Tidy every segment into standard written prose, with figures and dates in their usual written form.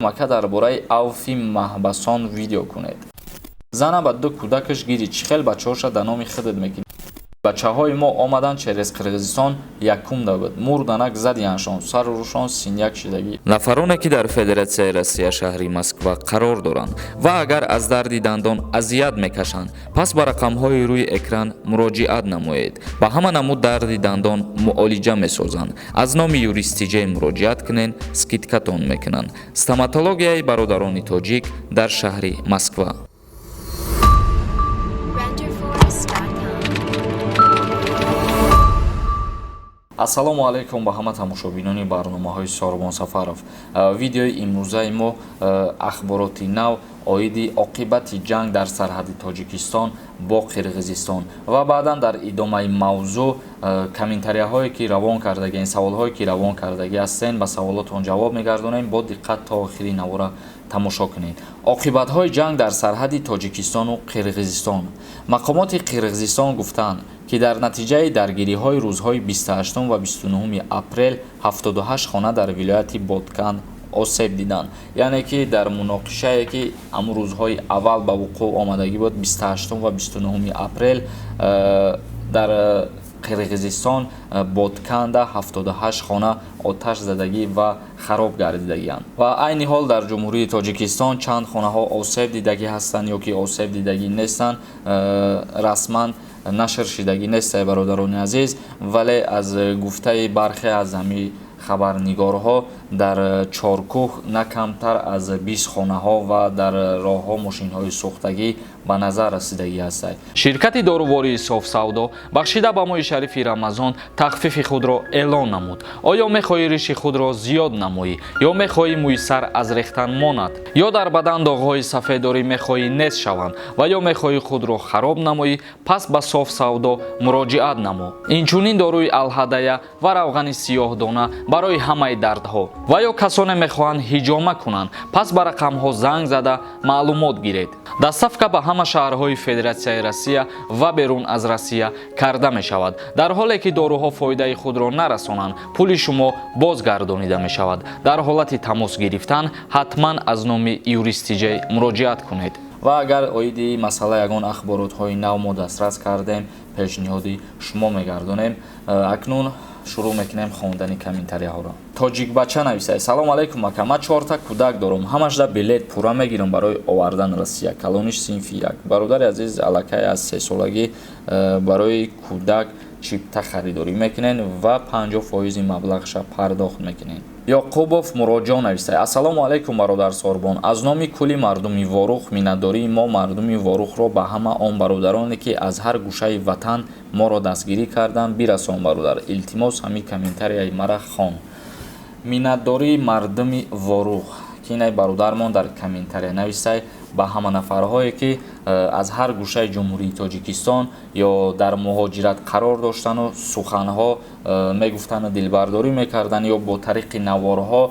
Ака, дар бораи авфи маҳбасон видео кунед. Зана ба ду кӯдакаш гири, чӣ хел бачаҳоша да номи худат мекунӣ? Бачаҳои мо омаданд через Қирғизистон, якумда буд, мурданак задияншон, сару рӯшон синяк шидагӣ. Нафароне, ки дар Федератсияи Россия, шаҳри Москва қарор доранд ва агар аз дарди дандон азият мекашанд, пас ба рақамҳои рӯи экран муроҷиат намоед. Ба ҳама намуд дарди дандон муолиҷа месозанд. Аз номи Юристиҷей муроҷиат кунед, скидкатон мекунанд. Стоматологияи бародарони тоҷик дар шаҳри Москва. Renderforest.com. Ассалому алайкум ба ҳама тамошобинони барномаҳои Сорбон Сафаров. Видеои имрӯзаи мо ахбороти нав оиди оқибати ҷанг дар сарҳади Тоҷикистон бо Қирғизистон ва баъдан дар идомаи мавзӯъ комментарияҳое, ки равон кардагиен, саволҳое, ки равон кардагӣ ҳастен, ба саволотон ҷавоб мегардонем. Бо диққат то охири навора тамошо кунед. Оқибатҳои ҷанг дар сарҳади Тоҷикистону Қирғизистон. Мақомоти Қирғизистон гуфтанд, ки дар натиҷаи даргириҳои рӯзҳои 28 ва 29 апрел 78 хона дар вилояти Боткан осеб диданд. Яъне ки дар муноқишае, ки ҳамун рӯзҳои аввал ба вуқӯъ омадагӣ буд, 28 ва 29 апрел, дар Қирғизистон, Ботканда 78 хона оташ задагӣ ва хароб гардидагианд. Ва айни ҳол дар Ҷумҳурии Тоҷикистон чанд хонаҳо осеб дидагӣ ҳастанд ё ки осеб дидагӣ нестанд, расман нашр шидагӣ нестае, бародарони азиз, вале аз гуфтаи бархе аз ҳами хабарнигорҳо, дар Чоркӯҳ на камтар аз 20 хонаҳо ва дар роҳҳо мошинҳои сӯхтагӣ ба назар расидагӣ ҳастанд. Ширкати дорувории Софсавдо бахшида ба моҳи шарифи Рамазон тахфифи худро эълон намуд. Оё мехоҳӣ риши худро зиёд намоӣ ё мехоҳӣ мӯи сар аз рехтан монад, ё дар бадан доғҳои сафеддорӣ мехоҳӣ нест шаванд ва ё мехоҳӣ худро хароб намоӣ? Пас ба Софсавдо муроҷиат намо. Инчунин доруи алҳадая ва равғани сиёҳдона барои ҳамаи дардҳо. Ва ё касоне мехоҳанд ҳиҷома кунанд, пас ба рақамҳо занг зада маълумот гиред. Доставка ба ҳама шаҳрҳои Федератсияи Россия ва берун аз Россия карда мешавад. Дар ҳоле ки доруҳо фоидаи худро нарасонанд, пули шумо бозгардонида мешавад. Дар ҳолати тамос гирифтан ҳатман аз номи Юристиҷей муроҷиат кунед. Ва агар оиди масъала ягон ахборотҳои нав мо дастрас кардем, пешниҳоди шумо мегардонем. Акнун шурӯъ мекунем хондани комментарияҳоро. Тоҷикбача нависад: «Салом алайкум, ака, ман чорта кӯдак дорам, ҳамашда билет пурра мегирам барои овардан Россия, калониш синфи як». Бародари азиз, аллакай аз 3 солагӣ барои кӯдак чипта харидорӣ мекунен ва 50 фоизи маблағша пардохт мекунен. Ёқубов Муроҷон нависад: «Ассалому алайкум, бародар Сорбон, аз номи кулли мардуми Ворух миннатдории мо, мардуми Ворухро, ба ҳама он бародароне, ки аз ҳар гӯшаи ватан моро дастгирӣ карданд, бирасон. Бародар, илтимос, ҳамин комментарияи мара хон». Миннатдории мардуми Ворух, ки инай бародармон дар комментария нависай, ба ҳама нафарҳое, ки аз ҳар гӯшаи Ҷумҳурии Тоҷикистон ё дар муҳоҷират қарор доштану суханҳо мегуфтану дилбардорӣ мекарданд ё бо тариқи наворҳо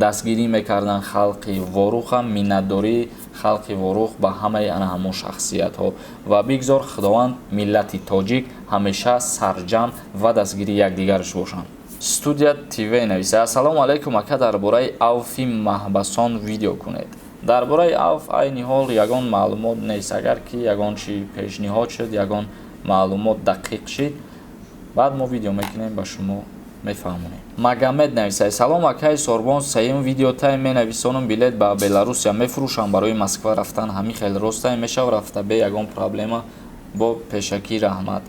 дастгирӣ мекарданд халқи Воруха. Миннатдории халқи Ворух ба ҳамаи ана ҳамон шахсиятҳо ва бигзор Худованд миллати тоҷик ҳамеша сарҷамъ ва дастгири якдигараш бошанд. Студия ТВ нависа: «Ассалому алайкум, ака, дар бораи авфи маҳбасон видео кунед». Дар бораи авф айни ҳол ягон маълумот нест. Агар ки ягон чи пешниҳод шуд, ягон маълумот дақиқ шид, баъд мо видео мекунем, ба шумо мефаҳмонем. Магомед нависад: «Салом, акаи Сорбон, сеюм видеотай менависонам. Билет ба Беларусия мефурӯшам барои Москва рафтан, ҳамин хел ростай мешав рафта бе ягон проблема? Бо пешакӣ раҳмат».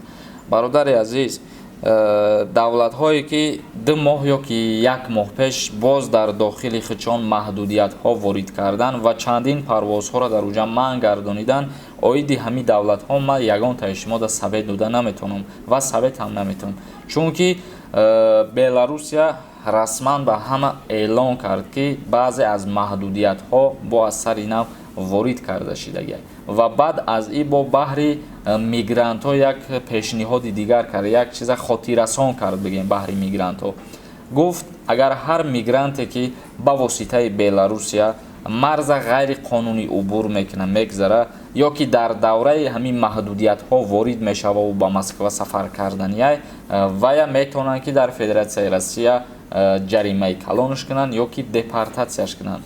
Бародари азиз, давлатҳое, ки 2 моҳ ё ки як моҳ пеш боз дар дохили худшон маҳдудиятҳо ворид карданд ва чандин парвозҳоро дар уҷа манъ гардониданд, оиди ҳамин давлатҳо ман ягон таи шумода совет дода наметавонам ва совет ҳам наметавонам, чунки Беларусия расман ба ҳама эълон кард, ки баъзе аз маҳдудиятҳо бо аз сари нав ворид карда шидагианд ва баъд аз ин бо баҳри мигрантҳо як пешниҳоди дигар кард, як чиза хотиррасон кард, бигем, баҳри мигрантҳо. Гуфт, агар ҳар мигранте, ки ба воситаи Беларусия марза ғайриқонунӣ убур мекунад, мегзара ё ки дар давраи ҳамин маҳдудиятҳо ворид мешававу ба Москва сафар карданияй, вая метавонанд, ки дар Федератсияи Россия ҷаримаи калонш кунанд ё ки депортатсияш кунанд.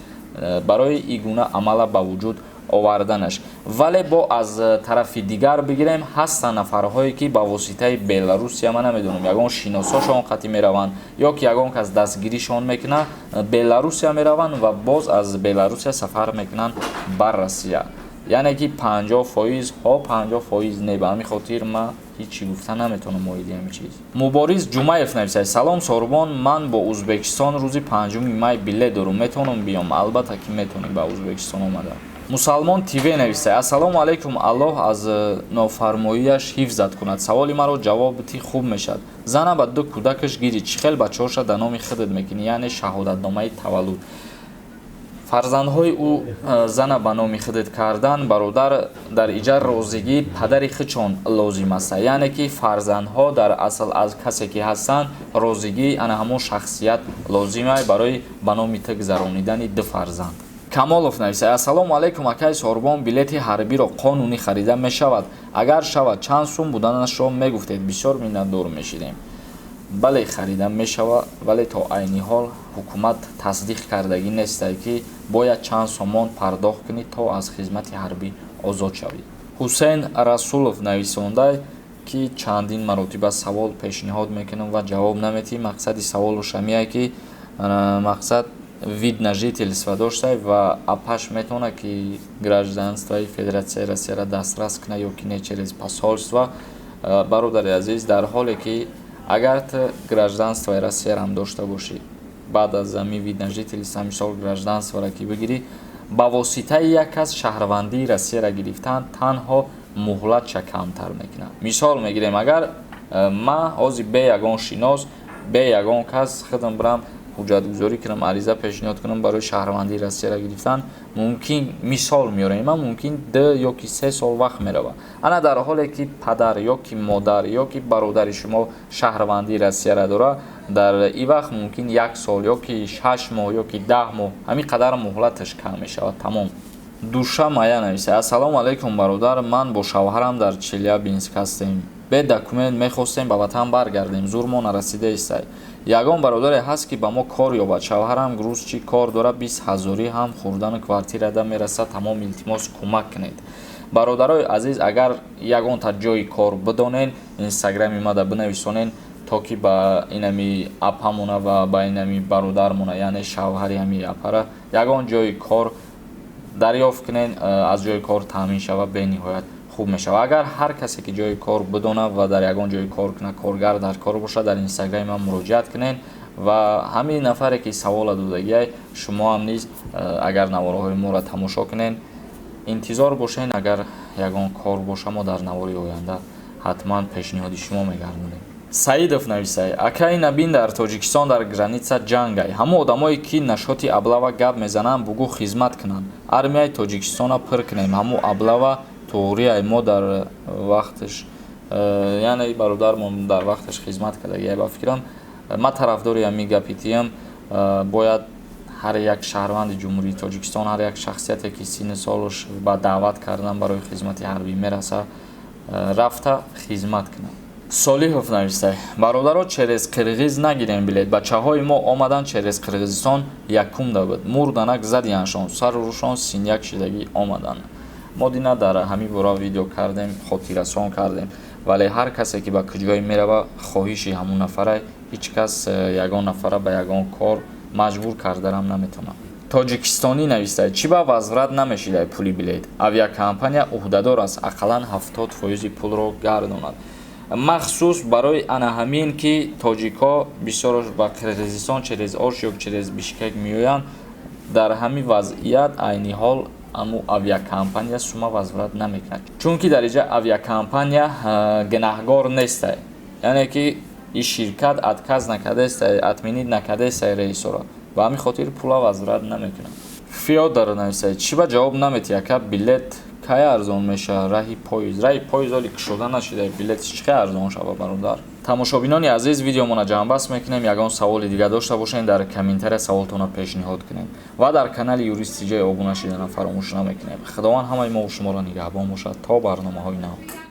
Барои ин гуна амала ба вуҷуд оварданаш. Вале бо аз тарафи дигар бигирем, ҳастанд нафарҳое, ки ба воситаи Беларусия, ман намедонам, ягон шиносошон қатӣ мераванд ё ки ягон кас дастгиришон мекунад, Беларусия мераванд ва боз аз Беларусия сафар мекунанд ба Россия. Яъне ки 50% ҳо, 50% не. Ба ҳамин хотир ман ҳеҷ чӣ гуфта наметавонам оиди ҳамин чиз. Мубориз Ҷумаев нависад: «Салом, Сорбон, ман бо Ӯзбекистон рӯзи 5 май билет дорум, метавонам биём?» Албатта ки метавонӣ ба Ӯзбекистон омада. Мусалмон ТВ нависад: «Ассалому алайкум, Аллоҳ аз нофармоияш ҳифзат кунад. Саволи маро ҷавоб битӣ, хуб мешавад. Зана ба ду кӯдакаш гирӣ, чӣ хел бачаҳоша дар номи худат мекунӣ, яъне шаҳодатномаи таваллуд фарзандҳои ӯ зана ба номи худат кардан?» Бародар, дар иҷа розигии падари худшон лозим аст. Яъне ки фарзандҳо дар асл аз касе ки ҳастанд, розигии ана ҳамон шахсият лозима барои ба номи ту гузаронидани ду фарзанд. Камолов нависад: «Ассалому алайкум, акай Сорбон, билети ҳарбиро қонунӣ харида мешавад? Агар шавад, чанд сум буданашро мегуфтед, бисёр миннатдор мешидем». Бале, харида мешавад, вале то айни ҳол ҳукумат тасдиқ кардагӣ нестай, ки бояд чанд сомон пардохт кунӣ, то аз хизмати ҳарбӣ озод шавӣ. Ҳусейн Расулов нависонда, ки чандин маротиба савол пешниҳод мекунам ва ҷавоб наметиҳӣ. Мақсади саволу шамие, ки мақсад вид на жительство доштай ва апаш метавонад, ки гражданствои Федератсияи Россияро дастрас кунад ё ки не через посольство. Бародари азиз, дар ҳоле ки агар ту гражданствои Россияро дошта бошӣ, баъд аз ами вид на жительство, мисол, гражданствора ки бигирӣ, ба воситаи як кас шаҳрвандии Россияро гирифтан танҳо муҳлатша камтар мекунад. Мисол мегирем, агар ман ҳозир бе ягон шинос, бе ягон кас худам бирам, ҳуҷҷатгузорӣ кунам, ариза пешниҳод кунам барои шаҳрвандии Россияро гирифтан, мумкин, мисол меорем ман, мумкин 2 ё ки 3 сол вақт меравад. Ана дар ҳоле ки падар ё ки модар ё ки бародари шумо шаҳрвандии Россияро дорад, дар ин вақт мумкин як сол ё ки 6 моҳ ё ки 10 моҳ, ҳамин қадар муҳлаташ кам мешавад, тамом. Душа Мая нависад: «Ассалому алайкум, бародар, ман бо шавҳарам дар Челябинск ҳастем, бе документ мехостем ба ватан баргардем, зур мо нарасида истай. Ягон бародаре ҳаст, ки ба мо кор ёбад? Шавҳарам грузчик кор дорад, 20 ҳазорӣ ҳам хӯрдану квартирада мерасад, тамом. Илтимос, кӯмак кунед». Бародарои азиз, агар ягонта ҷои кор бидонен, инстаграми мада бинависонен, то ки ба инами апамона ва ба инами бародармона, яъне шавҳари ҳами апара, ягон ҷои кор дарёфт кунен, аз ҷои кор таъмин шавад, бениҳоят хуб мешавад. Агар ҳар касе ки ҷои кор бидонад ва дар ягон ҷои кор кунад, коргар дар кор бошад, дар инстаграми ман муроҷиат кунед. Ва ҳамин нафаре ки савола додагиай, шумо ҳам низ агар наворҳои моро тамошо кунед, интизор бошед, агар ягон кор боша, мо дар навори оянда ҳатман пешниҳоди шумо мегардонем. Саидов нависай: «Акаи Набин, дар Тоҷикистон дар граница ҷангай. Ҳамон одамое ки нашоти облава гап мезананд, бугӯ хизмат кунанд, армияи Тоҷикистона пур кунем. Ҳамун облава туғрияй, мо дар вақташ», яъне бародармон дар вақташ хизмат кардагиай. Ба фикрам, ман тарафдори ҳамин гапи тиям. Бояд ҳар як шаҳрванди Ҷумҳурии Тоҷикистон, ҳар як шахсияте ки синну солаш ба даъват кардан барои хизмати ҳарбӣ мерасад, рафта хизмат кунад. Солиҳов навистай: «Бародаро, через Қирғиз нагирем билет. Бачаҳои мо омаданд через Қирғизистон, якумда буд, мурданак задияншон, сару рӯшон синяк шидагӣ омаданд». Мо дина дар ҳамин бора видео кардем, хотиррасон кардем. Вале ҳар касе ки ба куҷое мерава, хоҳиши ҳамун нафара. Ҳеҷ кас ягон нафара ба ягон кор маҷбур кардарам наметавонад. Тоҷикистонӣ навистай: «Чӣ ба возврат намешидай пули билет? Авиакомпания ӯҳдадор аст, ақаллан 70 фоизи пулро гардонад». Махсус барои ана ҳамин ки тоҷикҳо бисёрош ба Қирғизистон через Ош ё через Бишкек меоянд, дар ҳамин вазъият айни ҳол аму авиакомпания сума возврат намекунад, чунки дар инҷа авиакомпания гунаҳгор нестай, яъне ки ин ширкат отказ накардаестай, отменить накардаестай рейсоро, ба ҳамин хотир пула возврат намекунад. Феодор нависай: «Чӣ ба ҷавоб наметиҳ, ака? Билет кай арзон мешавад раҳи поезд?» Раҳи поезд ҳоли кушода нашуда, билет чӣ кай арзон шава, бародар? Тамошобинони азиз, видеомона ҷамъбаст мекунем. Ягон саволи дига дошта бошед, дар комментария саволтонро пешниҳод кунед ва дар канали Юрист Тиҷай обуна шидана фаромӯш намекунем. Худованд ҳамаи мову шуморо нигаҳбон бошад. То барномаҳои нав.